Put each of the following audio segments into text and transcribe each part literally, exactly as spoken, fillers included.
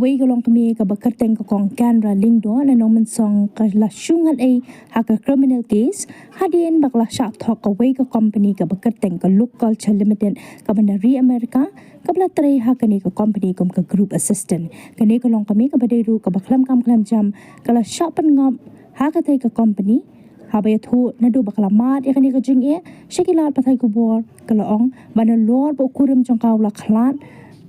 Wei ka longkmie kaba kyrteng ka Kong Kendra Lyngdoh na Nongmynsong ka la shu ngat ei ha ka criminal case hadien ba ka la shah thok kawei ka company kaba kyrteng ka Look Culture Limited kaba na ri America, kaba la trei ha kane ka company kum ka group assistant. Kane ka longkmie kaba dei ruh kaba khlem kam khlem jam ka la shah pynngop ha katei ka company. Haba ïathuh naduh ba ka la mad ïa kane ka jingeh sha ki lad pathai khubor, ka la ong ba nalor ba u kurim jong ka u la khlad,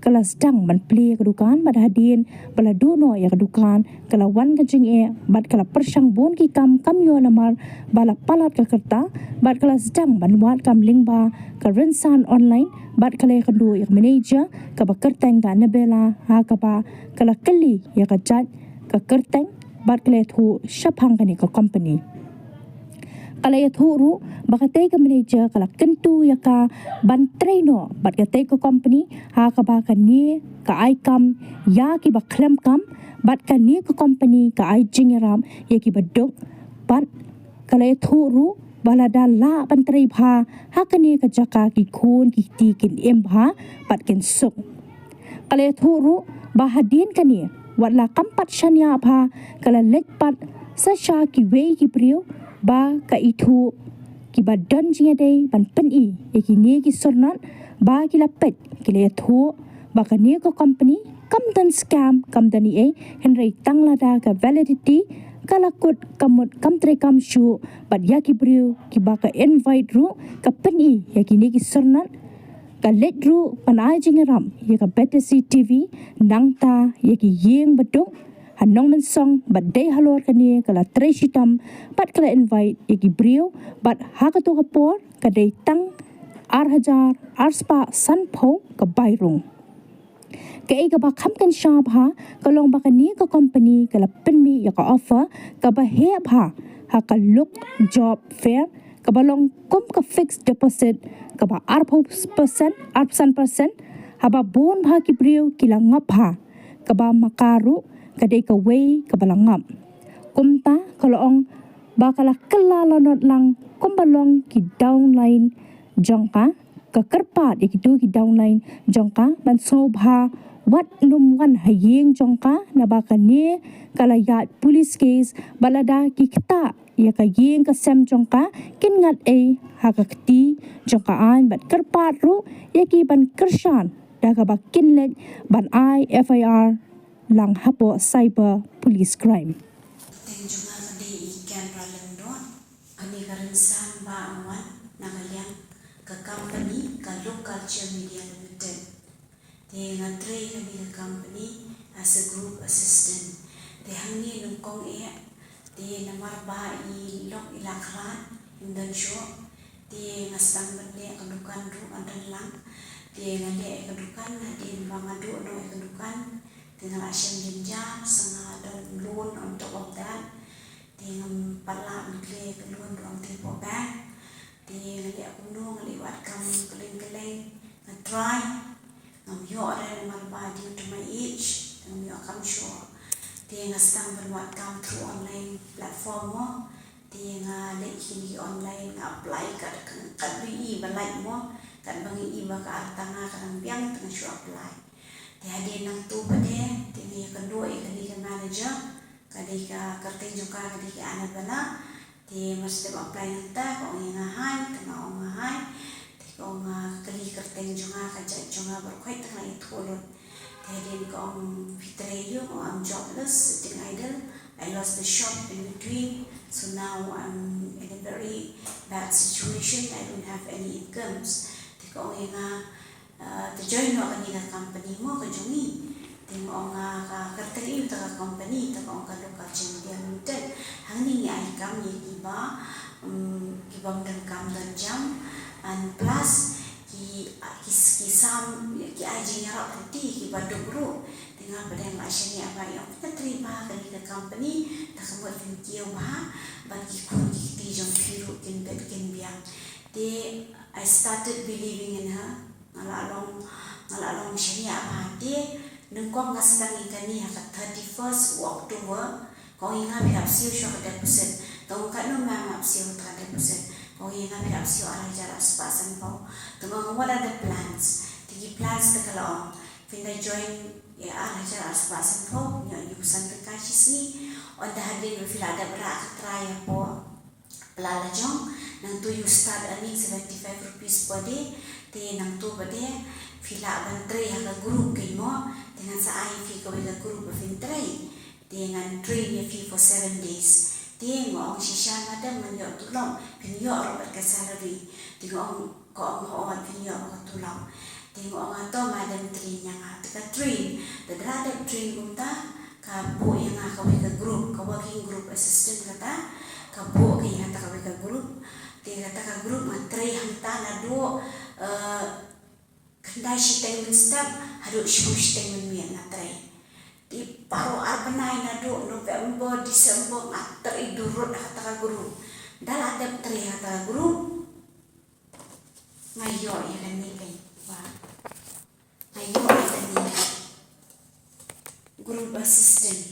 ka la sdang ban plie ïa ka dukan, bad hadien ba la duh noh ïa ka dukan ka la wan ka jingeh, bad ka la pyrshang bun ki kam kam ïoh namar ba la palat ka kyrta, bad ka la sdang ban wad kam lyngba ka rynsan online, bad ka la ïakynduh ïa ka manager kaba kyrteng ka Annabella, ha kaba ka la kylli ïa ka jait ka kyrteng, bad ka la ïathuh shaphang kane ka company. Ka la ïathuh ruh ba katei ka manager ka la kyntu ïa ka ban trei noh bad katei ka company, ha kaba kane ka ai kam ïa kiba khlem kam, bad kane ka company ka ai jingïarap ïa kiba duk, bad ka la ïathuh ruh ba lada lah ban trei bha ha kane ka jaka, ki khun ki kti kin im bha bad kin suk. Ka la ïathuh ruh ba hadien kane, wat la kam pat shaniah bha, ka la leit pat sa sha kiwei ki briew ba ka ithuh kiba don jingïadei ban pyni ïa kine ki syrnot ba ki la peit. Ki la ïathuh ba kane ka company kam don scam, kam don ei ei, hynrei tang lada ka validity ka la kut, ka mut kam trei kam shuh, bad ïa ki briew kiba ka invite ruh ka pyni ïa kine ki syrnot. Ka leit ruh ban ai jingïarap ïa ka Battersea TV, nangta ïa ki ïing baduk ha Nongmynsong, bad dei halor kane ka la trei shitom bad ka la invite ïa ki briew, bad ha kato ka por ka dei tang ar hajar ar spah sanphew ka bai rung. Kaei kaba kham kynshah bha ka long ba kane ka company ka la pynmih ïa ka offer kaba heh bha ha ka Look Job Fair, kaba long kum ka fixed deposit kaba arphew percent, arphew san percent, haba bun bha ki briew ki la ngop bha, kaba ma ka ruh ka dei kawei kaba la ngop. Kumta ka la ong ba ka la kylla lanot lang kumba long ki downline jong ka, ka kyrpad ïa kito ki downline jong ka ban sngewbha wat nym wan ha ïing jong ka, naba kane ka la ïaid police case, bad lada ki ktah ïa ka ïing ka sem jong ka, kin ngat ei ha ka kti jong ka aiñ, bad kyrpad ruh ïa ki ban kyrshan da kaba kin leit ban ai FIR lang hapoh cyber police crime. Teng jong nga ka dei i Kendra Lyngdoh. Kane ka rynsan ba nga wan na ka liang ka company ka Look Culture Media Limited. Te nga trei kane ka company as a group assistant. Te hangne nyngkong eh, te namar ba i lok i la khlad, ym don shuh. Te nga sdang ban leh ka dukan ruh ym don lang. Te nga leh ka dukan, hadien ba nga duh noh ka dukan, te nga la shem jynjar, sa nga la don loan on top of that. Te ngam pat lah ban clear ka loan ruh ong te hapoh bank. Te nga leh kumno, nga leh wad kam kylleng kylleng, nga try. Ngam ïoh re namar ba due to my age, te ngam ïoh kam shuh. Te nga sdang ban wad kam through online platform mo. Te nga leit kine ki online, nga apply kat, kat ba i ba lait mo, kat ba nga i ba ka ar tang nga ka dang biang te nga shu apply. Te hadien nangtu pat de, te nga ïakynduh ïa kane ka manager, ka dei ka kyrteng jong ka ka dei ka Annabella. Te mar sdang apply nangta ka ong ïa nga hi, te nga ong nga hi. Te ka ong nga, ka kylli kyrteng jong nga, ka jait jong nga baroh khoit, te nga la ïathuh lut. Te hadien ka ong phi trei aiu, nga ong I'm jobless, sitting idle. I lost the shop in between. So now I'm in a very bad situation. I don't have any incomes. Te ka ong ïa nga, ah, to join noh kane ka company mo ka jong ngi. Te nga ong nga ka kyrteng aiu kata ka company, te ka ong ka Look Culture Media Limited. Hangne ngi ai kam ïa kiba, um, ki bym don kam don jam, and plus ki, ki, ki sam, ki ai jingïarap ruh ïa kiba duk ruh. Te nga pat nga la shaniah bha, ïa nga trei bha ha kane ka company, te ka mut phin kiew bha, bad ki khun ki kti jong phi ruh kin bit kin biang. Te I started believing in her. Nga la long, nga la long shaniah bha. Te nyngkong nga sdang ïa kane ha ka thirty-first u October. Ka ong ïa nga phi hap siew shuwa ka deposit. Te nga ong katno ma nga hap siew ka deposit. Ka ong ïa nga phi hap siew ar hajar ar spah sanphew. Te nga ong what are the plans? Te ki plans te ka la ong phin da join ïa ar hajar arspah sanphew, ïoh hynñiewphew san tyngka shi sngi. Ynda hadien ba phi la dep rah ka trai hapoh pla lajong, nangta you start earning seventy five rupees per day. Te nangta pat de phi lah ban trei ha ka group kein mo. Te ngan sa ai ïa phi kawei ka group ba phin trei. Te ngan train ïa phi for seven days. Te nga ong, shisha madam, ngan ïoh tulop? Phin ïoh ruh bad ka salary? Te nga ong, ka ong, hooid, phin ïoh ka tulop. Te nga ong, hato madam train ïa nga? Te ka train. Te da la dep train kumta, ka buh ïa nga kawei ka group, ka working group assistant kata. Ka buh ka ïa nga kata kawei ka group. Te kata ka group nga trei hangta naduh, eh, khyndai shiteng mynstep haduh shiphew shiteng mynmiet nga trei. Te baroh ar bnai, naduh November, December, nga trei durut ha kata ka group. Da la dep trei ha kata ka group, nga ïoh ïa kane ka, ba nga ïoh ïa kane, group assistant.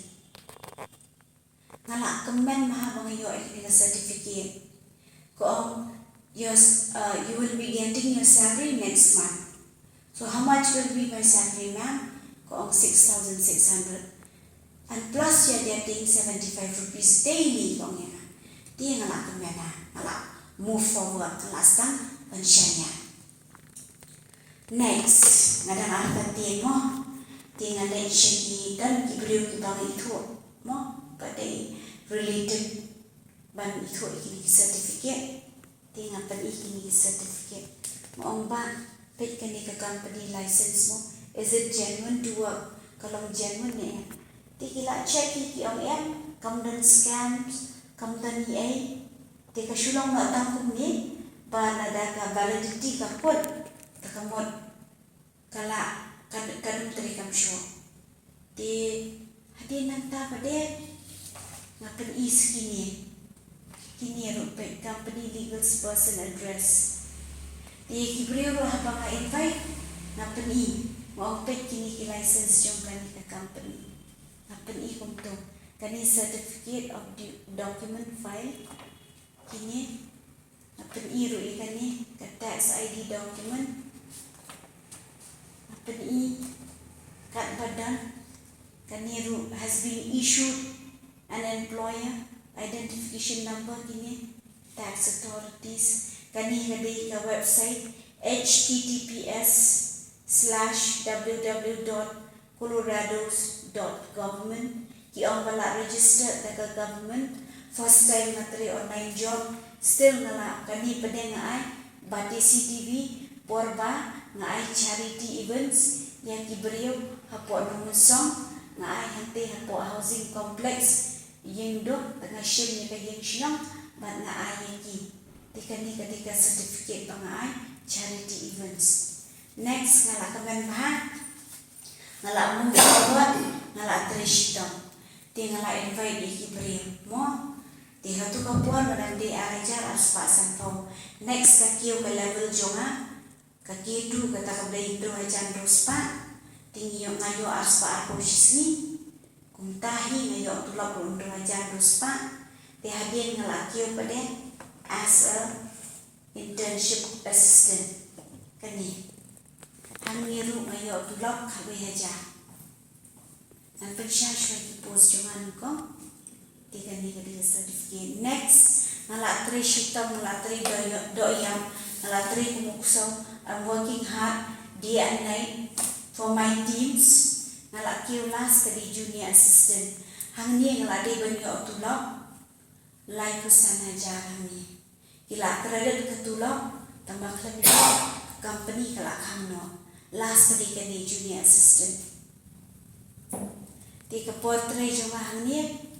Nga la kmen bha ba nga ïoh ïa kane ka certificate. Ka ong, "Yes, uh, you will be getting your salary next month." "So how much will be my salary, ma'am?" Ka ong, "Six thousand six hundred. And plus you're getting seventy five rupees daily," ka ong ïa nga. Te nga la kmen bha, nga la move forward, nga la sdang ban shaniah. Next, nga dang artatien mo. Te nga leit sha ki, don ki briew kiba nga ithuh mo, ba dei related ban ithuh ïa kine ki certificate. Te nga pyni kine ki certificate. Nga ong, "Bah, peit kane ka company license mo. Is it genuine to work? Ka long genuine ne em?" Te ki la check hi, ki ong em, kam don scams, kam don ei ei. Te ka shu long noh tang kumne, ba lada ka validity ka kut, te ka mut ka la, ka, ka dum trei kam shuh. Te hadien nangta pat de nga pyni sa kine. Kine ruh peit, company legal person address. Te ki briew ruh haba nga invite, nga pyni, nga ong, "Peit kine ki license jong kane ka company." Nga pyni kumto, kane certificate of du-, document file. Kine, nga pyni ruh ïa kane ka tax I D document. Nga pyni katba don, kane ruh has been issued an employer identification number, kine tax authorities. Kane ka dei ka website, H T T P S slash W W W dot colorados dot government. Ki ong ba la register da ka government. First time nga trei online job, still nga la, kane pat de nga ai, Batesi T V, por ba nga ai charity events ïa ki briew hapoh Nongmynsong, nga ai hangtei hapoh housing complex Ïingduk, te nga shim ïa ka ïing shnong bad nga ai ïa ki. Te kane ka dei ka certificate ba nga ai, charity events. Next, nga la kmen bha, nga la move forward, nga la trei shitom. Te nga la invite ïa ki briew mo. Te ha tu ka por nga dang dei ar hajar arspah sanphew. Next ka kiew ka level jong nga, ka K two, kata ka blei hynriew hajar hynriew spah. Te ngi ïoh, nga ïoh arspah arphew shisngi. Kumta hi nga ïoh tulop ruh hynriew hajar hynriew spah. Te hadien nga la kiew pat de as a internship assistant. Kane, hangne ruh nga ïoh tulop khatwei hajar. Ngan pynshai shuwa ki post jong nga nyngkong. Te kane ka dei ka certificate. Next, nga la trei shitom, nga la trei doh ïa-, doh ïam, nga la trei kum u ksew. I'm working hard day and night for my teams. Nga la kiew last ka dei junior assistant. Hangne nga la dei ban ïoh tulop laiphew san hajar hangne. Ki la credit ka tulop, tang ba khlem ïoh, ka company ka la khang noh. Last ka dei kane, junior assistant. Te ka por trei jong nga hangne,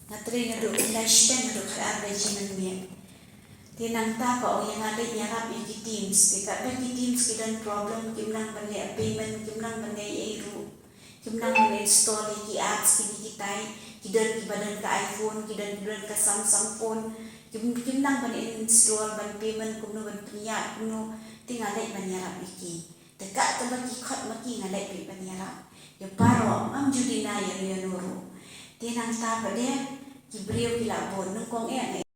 nga trei naduh khyndai shiteng haduh khatar baje mynmiet. Te nangta ka ong ïa nga leit ïarap ïa ki teams. Te katba ki teams ki don problem, kim nang ban leh payment, kim nang ban leh ei ei ruh. Kim nang ban install ïa ki apps kine kitai, ki don kiba don ka iPhone, ki don kiba don ka Samsung phone. Kim, kim nang ban install, ban payment kumno, ban pynïaid kumno, te nga leit ban ïarap ïa ki. Te katba ki khot ma ki nga leit beit ban ïarap. Ïa baroh, ngam ju deny ïano ïano ruh. Te nangta pat de ki briew ki la bun, nyngkong eh nga